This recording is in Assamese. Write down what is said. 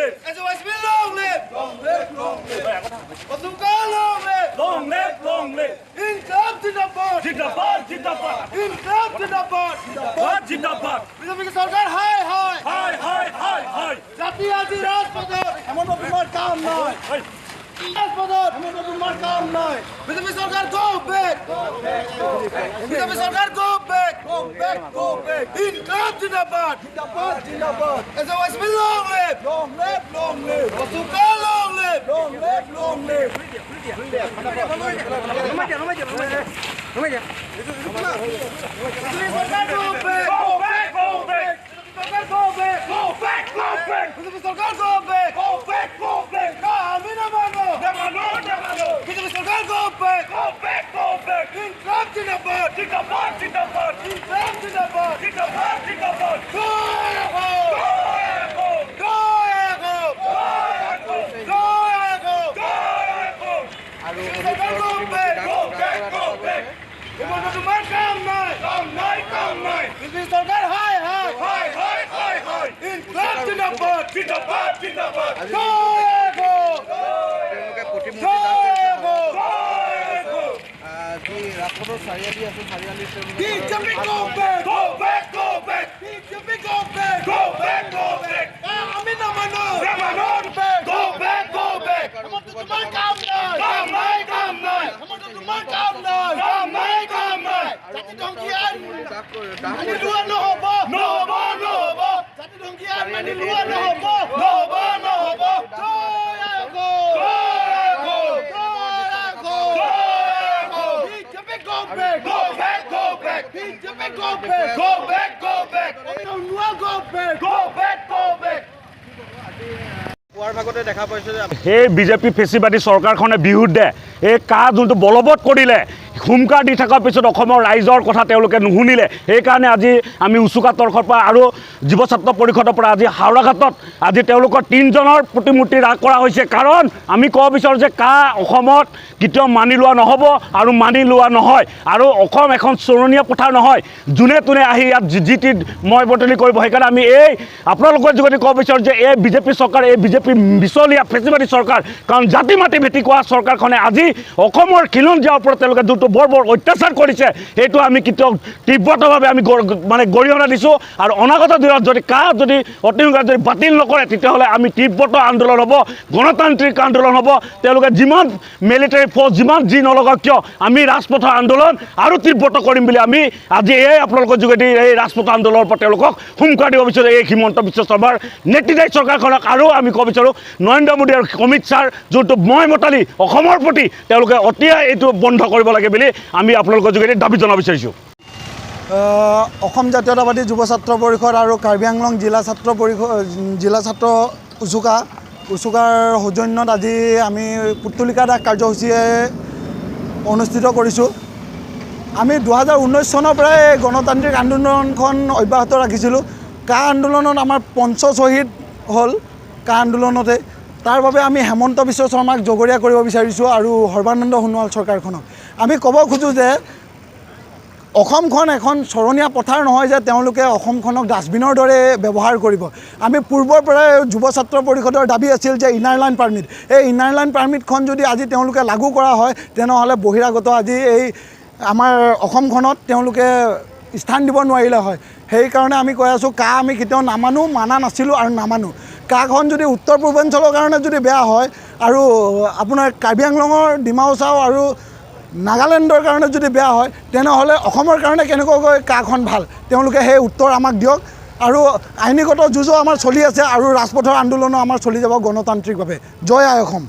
live. SOSB long live. Long live, long live. Bazooka long live. Long live, long live. Inqilab জিন্দাবাদ। জিন্দাবাদ, জিন্দাবাদ। ইনকলাব জিন্দাবাদ। জিন্দাবাদ, জিন্দাবাদ। বিজেপি চৰকাৰ হায় হায়। হায় হায় হায় হায়। জাতি আজি ৰাজপথত। হেমন্ত তোমাৰ কাম নাই। হায়। ৰাজপথত। হেমন্ত তোমাৰ কাম নাই। বিজেপি চৰকাৰ গো বেক। বিজেপি চৰকাৰ go back. Go back, go back. Inqilab জিন্দাবাদ। জিন্দাবাদ, জিন্দাবাদ। SOSB long live. Long live, long live. Bazooka long live. Long live, long live. BJP চৰকাৰ go back. Go back, go back. চৰকাৰ go back. Go back, go back. BJP চৰকাৰ go back. Go back, go back. আমি নামানো। নামানো, নামানো। বিজেপি চৰকাৰ go back. Go back, go back. Inqilab জিন্দাবাদ। জিন্দাবাদ, জিন্দাবাদ। ইনকলাব জিন্দাবাদ। জিন্দাবাদ, জিন্দাবাদ। জয় হোক। জয় হোক। জয় হোক। জয় হোক। জয় হোক। বিজেপি চৰকাৰ go back. Go back, go back. Himanta তোমাৰ কাম নাই। কাম নাই, কাম নাই। বিজেপি চৰকাৰ হায় হায়। হায় হায় হায় হায়। ইনকলাব জিন্দাবাদ। জিন্দাবাদ, জিন্দাবাদ। জয় হোক। তেওঁলোকে প্ৰতিমূৰ্তি দাহ জয় কৰিছে। হোক। জয় হোক। যি ৰাজপথৰ চাৰিআলি আছে, চাৰিআলিত তেওঁলোকে BJP go back. Go back, go back. BJP go back. Go back, go back. আমি নামানো। নামানো। Back. Go back, go back. Himanta তোমাৰ কাম নাই। কাম নাই, কাম নাই। হেমন্ত তোমাৰ কাম নাই। কাম নাই, কাম নাই। জাতি ধ্বংসী আইন দাহ কৰি দাহ মানি লোৱা নহ'ব। নহ'ব, নহ'ব। জাতি ধ্বংসী আইন মানি লোৱা নহ'ব। নহ'ব, নহ'ব। জয় হোক। জয় হোক। জয় হোক। জয় হোক। BJP go back. Go back, go back. BJP go back. Go back, go back. Sonowal go back. Go back, go back. পুৱাৰ ভাগতে দেখা পাইছোঁ যে সেই বিজেপি ফেচিবাদী চৰকাৰখনে বিৰুদ্ধে এই কা যোনটো বলবৎ কৰিলে, হুমকাৰ দি থকাৰ পিছত অসমৰ ৰাইজৰ কথা তেওঁলোকে নুশুনিলে। সেইকাৰণে আজি আমি উচুকা তৰফৰ পৰা আৰু যুৱ ছাত্ৰ পৰিষদৰ পৰা আজি হাওৰাঘাটত আজি তেওঁলোকৰ তিনিজনৰ প্ৰতিমূৰ্তি ৰাগ কৰা হৈছে। কাৰণ আমি ক'ব বিচাৰোঁ যে কা অসমত কেতিয়াও মানি লোৱা নহ'ব আৰু মানি লোৱা নহয়। আৰু অসম এখন চৰণীয়া পথাৰ নহয়, যোনে তোনে আহি ইয়াত যি টি মই বটলি কৰিব। সেইকাৰণে আমি এই আপোনালোকৰ যোগেদি ক'ব বিচাৰোঁ যে এই বিজেপি চৰকাৰ, এই বিজেপি মিছলীয়া ফেচিবাদী চৰকাৰ, কাৰণ জাতি মাটি ভেটি কোৱা চৰকাৰখনে আজি অসমৰ খিলঞ্জীয়াৰ ওপৰত তেওঁলোকে যোনটো বৰ বৰ অত্যাচাৰ কৰিছে, সেইটো আমি কেতিয়াও তীব্ৰতভাৱে আমি মানে গৰিহণা দিছোঁ। আৰু অনাগত দিনত যদি কা যদি অতি সোনকালে যদি বাতিল নকৰে, তেতিয়াহ'লে আমি তীব্ৰতৰ আন্দোলন হ'ব, গণতান্ত্ৰিক আন্দোলন হ'ব। তেওঁলোকে যিমান মিলিটাৰী ফ'ৰ্চ যিমান যি নলগাওক কিয়, আমি ৰাজপথৰ আন্দোলন আৰু তীব্ৰতৰ কৰিম বুলি আমি আজি এই আপোনালোকৰ যোগেদি এই ৰাজপথৰ আন্দোলনৰ পৰা তেওঁলোকক হুংকাৰ দিব বিচাৰোঁ। এই হিমন্ত বিশ্ব শৰ্মাৰ নেতৃত্বাধীন চৰকাৰখনক আৰু আমি ক'ব বিচাৰোঁ, নৰেন্দ্ৰ মোদী আৰু অমিত শ্বাহৰ যোনটো মই মতালি অসমৰ প্ৰতি, তেওঁলোকে অতিয়ে এইটো বন্ধ কৰিব লাগে বুলি আমি আপোনালোকৰ যোগেদি দাবী জনাব বিচাৰিছোঁ। অসম জাতীয়তাবাদী যুৱ ছাত্ৰ পৰিষদ আৰু কাৰ্বি আংলং জিলা ছাত্ৰ পৰিষদ, জিলা ছাত্ৰ উচুকাৰ সৌজন্যত আজি আমি পুত্তলিকা দাহ কাৰ্যসূচীয়ে অনুষ্ঠিত কৰিছোঁ। আমি 2019 চনৰ পৰাই গণতান্ত্ৰিক আন্দোলনখন অব্যাহত ৰাখিছিলোঁ। কা আন্দোলনত আমাৰ পঞ্চ শ্বহীদ হ'ল কা আন্দোলনতে। তাৰ বাবে আমি হেমন্ত বিশ্ব শৰ্মাক জগৰীয়া কৰিব বিচাৰিছোঁ আৰু সৰ্বানন্দ সোণোৱাল চৰকাৰখনক। আমি ক'ব খোজোঁ যে অসমখন এখন চৰণীয়া পথাৰ নহয় যে তেওঁলোকে অসমখনক ডাষ্টবিনৰ দৰে ব্যৱহাৰ কৰিব। আমি পূৰ্বৰ পৰাই যুৱ ছাত্ৰ পৰিষদৰ দাবী আছিল যে ইনাৰ লাইন পাৰ্মিট, এই ইনাৰ লাইন পাৰ্মিটখন যদি আজি তেওঁলোকে লাগু কৰা হয়, তেনেহ'লে বহিৰাগত আজি এই আমাৰ অসমখনত তেওঁলোকে স্থান দিব নোৱাৰিলে হয়। সেইকাৰণে আমি কৈ আছোঁ, কা আমি কেতিয়াও নামানো, মানা নাছিলোঁ আৰু নামানো। কাখন যদি উত্তৰ পূৰ্বাঞ্চলৰ কাৰণে যদি বেয়া হয় আৰু আপোনাৰ কাৰ্বি আংলঙৰ ডিমা হাছাও আৰু নাগালেণ্ডৰ কাৰণে যদি বেয়া হয়, তেনেহ'লে অসমৰ কাৰণে কেনেকুৱাকৈ কাখন ভাল? তেওঁলোকে সেই উত্তৰ আমাক দিয়ক। আৰু আইনীগত যুঁজো আমাৰ চলি আছে আৰু ৰাজপথৰ আন্দোলনো আমাৰ চলি যাব গণতান্ত্ৰিকভাৱে। জয় আই অসম।